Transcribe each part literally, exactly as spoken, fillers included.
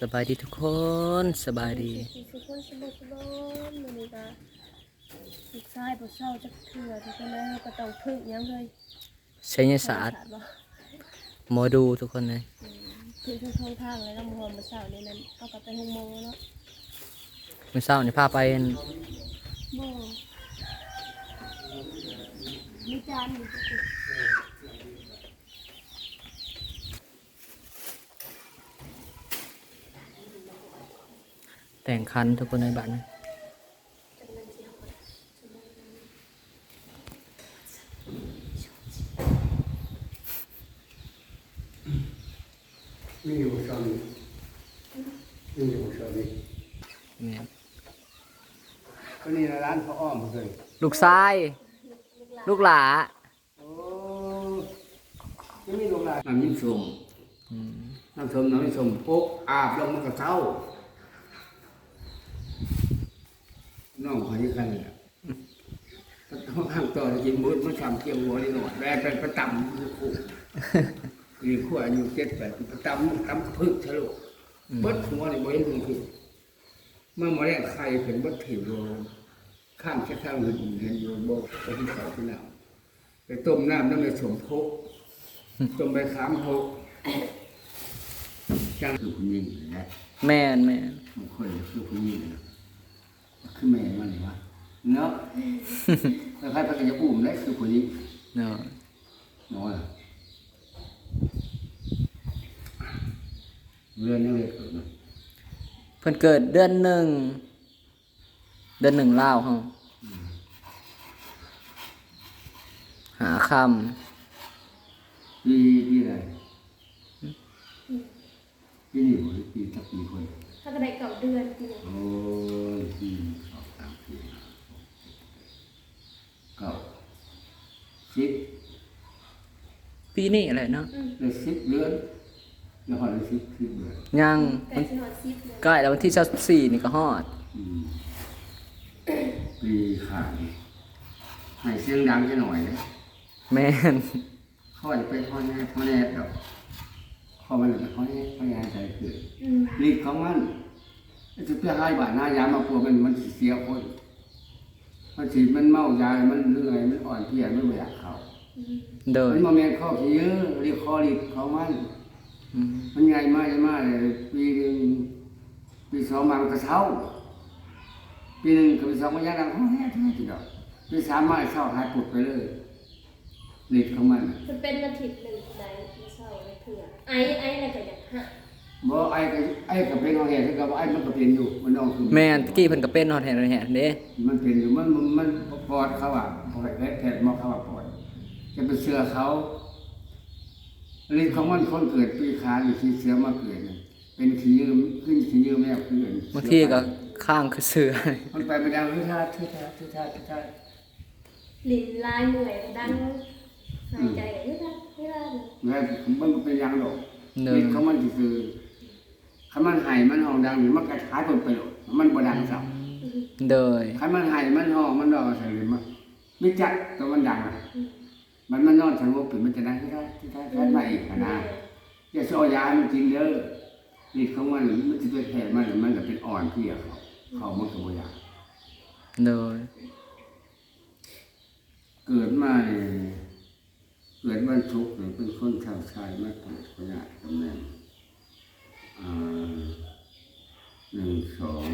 สบายดีทุกคน สบายดี สุขสุขคนสมบูรณ์สมบูรณ์ มื้อนี้ก็ลูกชายบ่เซาจักเทื่อ ทุกคนเอ้ย เราก็ต้องพึ่งหยังเลย ไสยศาสตร์ ไสยศาสตร์บ่ หมอดูทุกคนเลย อืม พึ่งทุกช่องทางเลยเนาะ มื้อเช้านี่นั่น เอากลับไปโรงหมอเนาะ มื้อเช้านี่พาไป บ่ มีจานอยู่ แต่งคันทุกคนในบ้านนะ มีอยู่ช่วงนี้ มีอยู่ช่วงนี้ เนี่ย ก็นี่นะร้านพ่ออ้อมเพิ่น ลูกชาย ลูกหลา โอ้ ยังมีลูกหลาน น้ำยิ่งส้ม อืม น้ำส้ม น้ำยิ่งส้ม โป๊ก อาบแล้วมันก็เศร้า น้องเขาอยู่กันเนี่ย ห้องข้างต่อกินมื้อ มันทำเกี๊ยวหัวนิดหน่อย แบกไปประจำอยู่คู่ อยู่คู่อายุเจ็ดแปด ประจำ ตำกระพึกทะลุ อืม เบิดหัวนี่บ่เห็นหยังคือ มาหมอแรกไข่เป็นเบิดถิ่นโล ข้ามเส้นทางอื่นเห็นอยู่บ่ ไปที่เขาที่น้ำ ไปต้มน้ำน้ำในสมโพก ต้มใบขามโพก จ้างคือผู้หญิงนะ แม่น แม่น บางคนคือผู้หญิงนะ คือแม่มันนี่วะ เนาะ คล้ายๆ พระกิจอุ่มได้คือผู้หญิง เนาะ น้อย เรือนยังเล็กอยู่นะ เพิ่นเกิดเดือนหนึ่ง เดือนหนึ่งลาวเฮา อืม ห้าค่ำ ปี ปีอะไร ปีนี้บ่ ปีจักปีคน ถ้าก็ได้เก้าเดือนปีนี้ โอ้ย ปีหนึ่ง สอง สาม สี่ ห้า หก เจ็ด แปด เก้า สิบ ปีนี้แหละเนาะ อืม ได้สิบเดือน แล้วฮอดได้สิบ สิบเดือน ยัง ใกล้สิฮอดสิบเดือน ใกล้แล้ว วันที่ยี่สิบสี่นี่ก็ฮอด อืม ปีขาดนี่ ให้เสียงดังจักหน่อยเด้ แม่น เขาจะไปฮอดแน่ ฮอดแน่ดอก เขามันจะไปฮอดแน่ ฮอดแน่ใจเกิด อืม ฤทธิ์ของมัน จะไปหาบ้านหายามาปัวมัน มันสิเสียคน มันสิ มันเมายา มันเหนื่อย มันอ่อนเพลีย มันบ่อยากเข้า อืม โดย มันบ่แม่นข้อขี้เหงือ เรียกข้อฤทธิ์ของมัน อืม มันใหญ่มา ใหญ่มาเลย ปีหนึ่ง ปีสองมามันก็เซา ปีหนึ่งกับปีสองมันยังดัง โอ้ย แท้ๆ ทีเดียว ปีสามมาเซาหายปุดไปเลย ฤทธิ์ของมัน มันเป็นอาทิตย์หนึ่งได้ มันเซาได้เทื่อ ไอ ไอแล้วก็อยากหา บ่ ไอก็ ไอก็เป็นฮอดแฮดคือเก่า ไอมันก็เป็นอยู่ มันนอกคือ แม่น ตะกี้เพิ่นก็เป็นฮอดแฮด ฮอดแฮดเด้ มันเป็นอยู่ มัน มัน มันปอดเขาอะ บ่ให้แพทย์หมอเขาว่าปอด จะไปเชื่อเขา ฤทธิ์ของมัน คนเกิดปีขานนี่ ขี้เสือมาเกิดนี่ เป็นขี้ยืม ขึ้นขี้ยืมแมว คือบางทีก็ข้างคือเสือ มันไปไม่ได้ ทื่อทาด ทื่อทาด ทื่อทาด ทื่อทาด ลิ้นลายเมื่อยดัง หายใจก็เฮ้ยล่ะเฮ้ยล่ะ แล้วมันเป็นหยังดอก เนอะ ฤทธิ์ของมันคือ คันมันไห้มันฮ้องดังนี่ มันก็หายไปโลด มันบ่ดังซ้ำ อืม โดย คันมันไห้มันฮ้องมันร้องใส่เลย มันมีจักตัวมันดังอะ อืม มัน มันนอนสงบขึ้น มันจะดังที่ได้ ที่ได้ อืม มาอีกหั้นนะ อย่าสิเอายาให้มันกินเด้อ ฤทธิ์ของมัน มันสิไปแพ้มัน มันก็เป็นอ่อนเพลียเขา เขามันก็บ่อยาก โดย เกิดมานี่ เกิดวันศุกร์นี่เป็นคนชาวชายมาเกิดพญาตำแหน่ง อ่า หนึ่ง สอง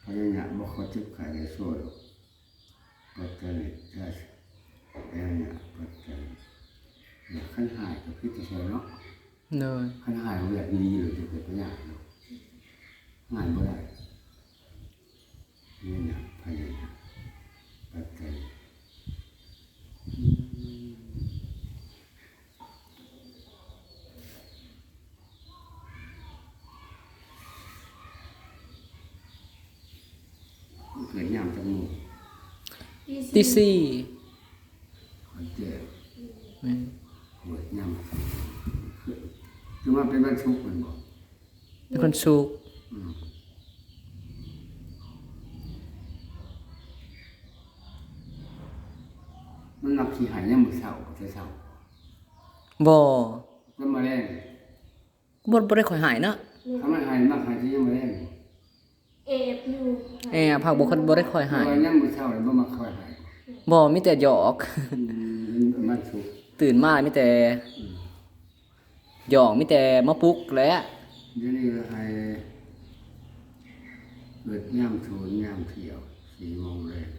พญานาคบ่ค่อยเจ็บไข้ได้โซ่ดอก ปัจจัยนี่ พญานาคปัจจัย เนี่ย คันหายก็ผิดแต่แท้เนาะ โดย คันหายแบบนี้เลยจะเป็นพญานาคเนาะ หายบ่ได้ นี่นะ พญานาคปัจจัย เกิดยามจักโมง ตีสี่ ตีสี่ ขอนแก่น แม่น เกิดยาม คือ คือว่าเป็นวันศุกร์แม่นบ่ เป็นวันศุกร์ อืม มันมักขี้ไห้ยามมื้อเช้า แต่เช้า บ่ แต่มื้อแลง บ่ บ่ได้ค่อยหายเนาะ ถ้ามันหายมากหายจะยังบ่ได้ แอบอยู่ แอบ พักบ่ค่อย บ่ได้ค่อยหาย แต่ว่ายังมื้อเช้าเลยบ่มาค่อยหาย บ่ มีแต่หยอก อืม มันสุก ตื่นมามีแต่ อืม หยอก มีแต่มาปลุกแหละ เดี๋ยวนี้ก็ให้เกิดยามศูนย์ยามเที่ยว สี่โมงแลง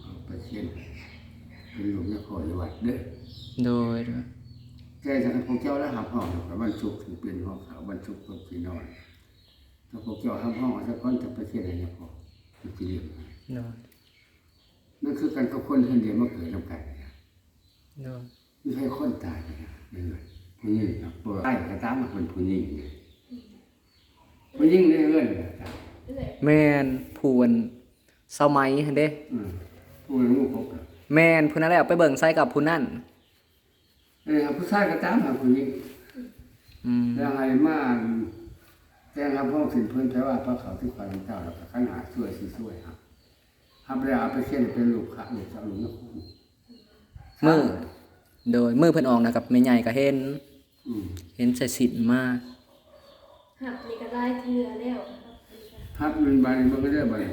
เอาไปเขียนเป็นลูกยาขออยู่วัดเด้อ โดย โดย แต่ถ้าพวกเจ้าแล้วหับห้องกับวันศุกร์ถึงเป็นห้องเขา วันศุกร์ก็สินอน ถ้าพวกเจ้าหับห้องเอาสักคนจะไปเขียนให้ยาขอ มันสิเรียน โดย นั่นคือกันกับคนเฮือนเดียวมาเกิดนำกันเนี่ย โดย มีใครคนตายไปนะ นั่นน่ะ ผู้หญิงนะ เปิดไอ้กระตามมาเป็นผู้หญิงเนี่ย ผู้หญิงในเฮือนน่ะ แม่น ผู้อันเซาไหมหั่นเด้ อืม ผู้หญิงลูกเขาก็ แม่น ผู้นั้นแหละ ไปเบิ่งใส่กับผู้นั้น เออ ผู้ชายก็ตามหาผู้หญิง อืม แล้วให้มาแต่งรับห้องสินเพิ่น แต่ว่าพระเขาที่ความเจ้า แล้วก็ขันหาช่วยสิช่วยครับ ครับ แล้วเอาไปเขียนเป็นลูกค้า ลูกเจ้า ลูกนคร มื้อ โดย มื้อเพิ่นออกนะ กับแม่ใหญ่ก็เห็น อืม เห็นใส่สินมา หับนี่ก็หลายเทื่อแล้ว หับมันบาดนี้มันก็ได้บาดนี้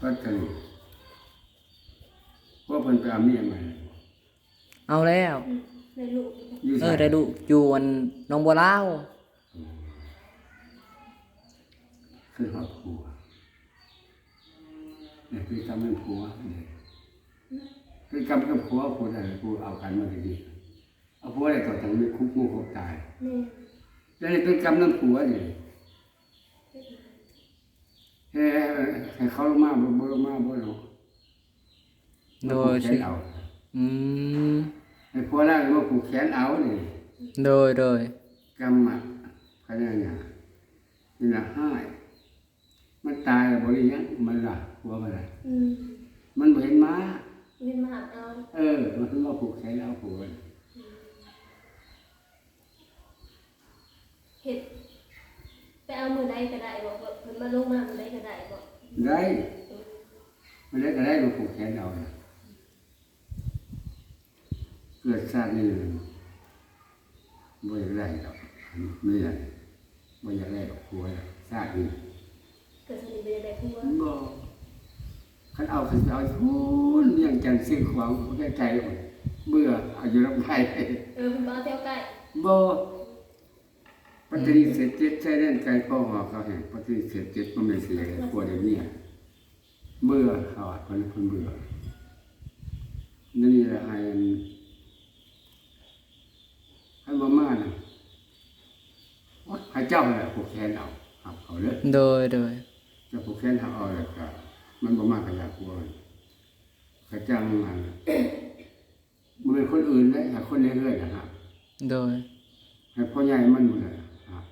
ก็จัง เพราะเพิ่นไปเอาเมียใหม่ เอาแล้ว อืม ได้ลูก อยู่ไส เออ ได้ลูก อยู่อันหนองบัวลาว อืม คือครอบครัว เนี่ย พฤติกรรมเป็นผัวเนี่ย พฤติกรรมกับผัว ผัวอะไร ผัวเอากันมาดีๆ เอาผัวอะไรต่อจากนี้คุกงูคุกตาย แม่น แล้วนี่พฤติกรรมนั้นผัวนี่ เฮ็ดให้เขาลงมาบ่ บ่ลงมาบ่เนาะ โดย ผูกแขนเอา อืม ให้ผัวลากมาผูกแขนเอานี่ โดย โดย กรรมะ พญานาค นี่นะ ห้าย มันตายแล้วบ่ได้หยัง มันล่ะ ผัวมันล่ะ อืม มันบ่เห็นมา เห็นมาหาเอา เออ มันคือว่าผูกแขนเอาผัวน่ะ อืม เฮ็ด ไปเอามื้อใดก็ได้บ่ เพิ่นมาลงมามื้อใดก็ได้บ่ ได้ อืม มื้อใดก็ได้ มาผูกแขนเอาน่ะ เกิดชาตินี้บ่อยากได้ดอก เมีย บ่อยากได้ดอกผัว ชาตินี้ เกิดชาตินี้บ่อยากได้ผัว บ่ คันเอา คันเอาพู้น เวียงจันทน์ เชียงขวาง ใกล้ๆ เบิ่ง เบื่อ เอาอยู่ลำไพ เออ เพิ่นบ่เอาแถวใกล้ บ่ ปฏิเสธเจ็ด ชายแดนไกล พอหอเขาแห่ง ปฏิเสธเจ็ด บ่แม่นสิได้ผัวได้เมีย เบื่อเขาอะ เพิ่น เพิ่นเบื่อ นี่แหละ ให้อัน ให้บ่มาน่ะ โอ๊ย ให้เจ้านั่นแหละผูกแขนเอา หับเอาเด้อ โดย โดย เจ้าผูกแขนหับเอาแล้วก็ มันบ่มาก็อย่าผัวมัน กะจั่งอัน บ่แม่นคนอื่นเด้ หาคนในเฮือนน่ะครับ โดย ให้พ่อใหญ่มันนั่นแหละครับ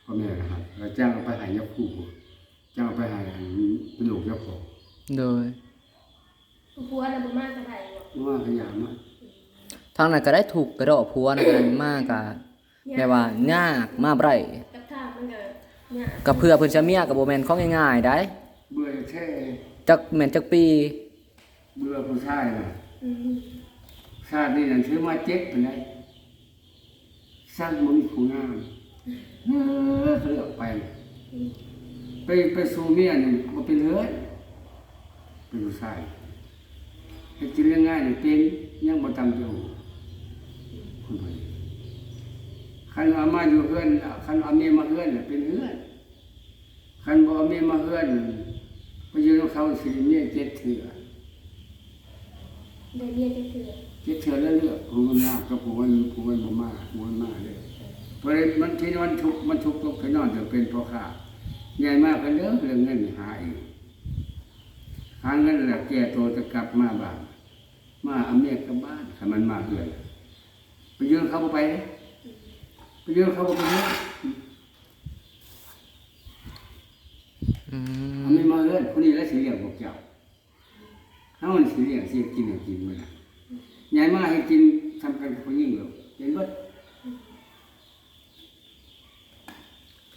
พ่อแม่นะครับ แล้วจ้างเอาไปให้ยาคู จ้างเอาไปให้อันเป็นลูกเจ้าของ โดย ผัวน่ะบ่มาก็ได้บ่ บ่มาก็อย่ามา ทางนั้นก็ได้ถูกกระดอกผัวนะ กันมากะ แบบว่ายาก มาบ่ได้ กับทางมันก็ยาก กับเพื่อเพิ่นจะเมียก็บ่แม่นของง่ายๆได้ เบื่อแท้ จักแม่นจักปี เบื่อผู้ชายน่ะ อืม ชาตินี้นั่นถือมาเจ็บปานใด สร้างบ่มีผู้งาม เออ เขาเลือกไป อืม ไป ไปสู่เมียนี่บ่เป็นเฮือน เป็นผู้ชาย เฮ็ดกินเลี้ยงง่ายนี่เป็น ยังบ่ต่ำเท่าผู้ใด คันเอามาอยู่เฮือน คันเอาเมียมาเฮือนน่ะเป็นเฮือน คันบ่เอาเมียมาเฮือน ไปอยู่นำเขาสิเมียเจ็ดเทื่อ ได้เมียจักเทื่อ เจ็ดเทื่อแล้วเลือก ผู้มันงามกับผู้มัน ผู้มันบ่มา ผู้มันมาเด้อ เออ เพราะมันที่มันทุกข์ มันทุกข์ตกไปนอนจะเป็นพ่อค้า ใหญ่มากกันเด้อ เรื่องเงินหาเอง หาเงินแล้วแก่ตัวจะกลับมาบ้าน มาเอาเมียกลับบ้าน คันมันมาเฮือน ไปอยู่นำเขาบ่ไปเด้ ไปอยู่นำเขาบ่ไปเด้ อืม เอาเมียมาเฮือน ผู้นี้แหละสิเลี้ยงพวกเจ้า เฮานี่สิเลี้ยงสิกินให้กินมื้อน่ะ ใหญ่มาให้กินทำกันกับผู้หญิงแล้วเป็นเบิด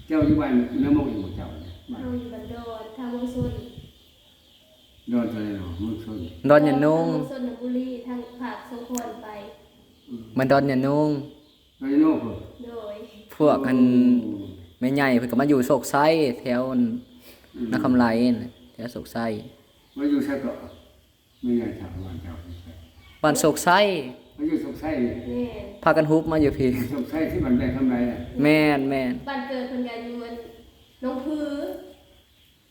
เจ้าอยู่บ้านนำบ่อยู่เจ้าเนี่ย บ้าน เฮาอยู่บ้านดอน ทางเมืองชน ดอนเท่าใดเนาะ เมืองชน ดอนหญ้าโนง ทางเมืองชนบุรี ทางภาคสงขลาไป บ้านดอนยะนง ไปโน่นพุ่น โดย พวกอัน โอ้ แม่ใหญ่เพิ่นก็มาอยู่โชคชัยแถวอัน อืม นครไลยน่ะแถวโชคชัย มาอยู่ใส่เกาะไม่ใหญ่ถามบ้านเจ้า บ้านโชคชัย มาอยู่โชคชัยนี่ แม่น พากันฮุบมาอยู่พี้ โชคชัยที่บ้านแดงทำไรอ่ะ แม่นแม่น บ้านเกิดเพิ่นก็อยู่อันหนองผือ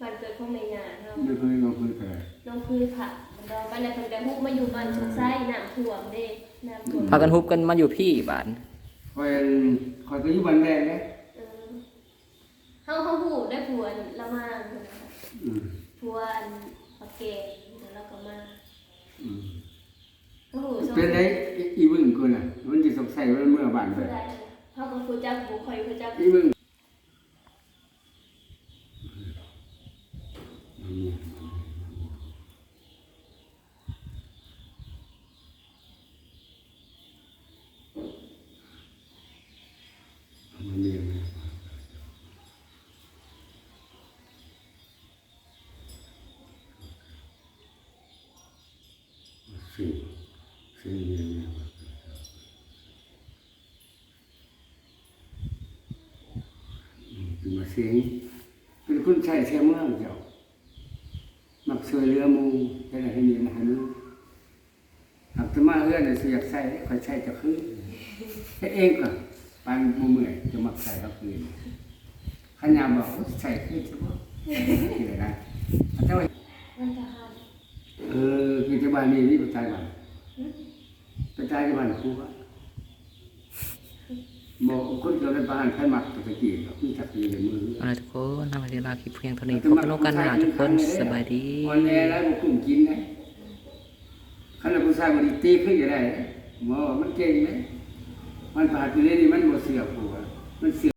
บ้านเกิดของแม่ย่าเฮา ไม่เคยลงพื้นกันเลย หนองผือค่ะมันดอนบ้านแล้วเพิ่นก็ฮุบมาอยู่บ้านโชคชัยน้ำท่วมเด้น้ำท่วม พากันฮุบกันมาอยู่พี้บ้าน คอยคอยก็อยู่บ้านแดงนะ เออเฮาเฮาฮู้ได้ผัวอันละมาเพิ่นน่ะ อืม ผัวอันปักแกงแล้วก็มา อืม เฮาฮู้ เป็นไงอีบึ้งกูน่ะ มันจะสงสัยว่าเมื่อบ้านไป เฮาก็ฮู้จักบ่ค่อยฮู้จัก อีบึ้ง สิ่งสิ่งนี้มาสิ่งเป็นคนใช้เสียเมืองเจ้า มักช่วยเหลือหมู่แต่ละที่นี่นะฮะ หากจะมาเฮือนน่ะสิอยากใช้ข้อยใช้เจ้าคืน แต่เองก็ปานบ่เมื่อยจะมักใช้เขาคืน คันยามบอกว่าใช้คืนจะบ่เสียนะแต่ว่า มันทหาร เออคือจะบ้านนี้นี่ไปตายบ้านไปตายที่บ้านครูอะบอกคนเกิดเป็นประหารใครมักตะกี้ก็มีจักอยู่ในมือ เอาล่ะทุกคนเฮาก็สิลาคลิปเพียงเท่านี้พบกันโอกาสหน้าทุกคนสบายดี อ่อนแอแล้วบ่คุ้มกินนะ คันว่าผู้ชายบ่ได้ตีขึ้นก็ได้ หมอว่ามันเก่งเลย มันผ่านไปเรื่อยๆมันบ่เชื่อผัว มันเชื่อ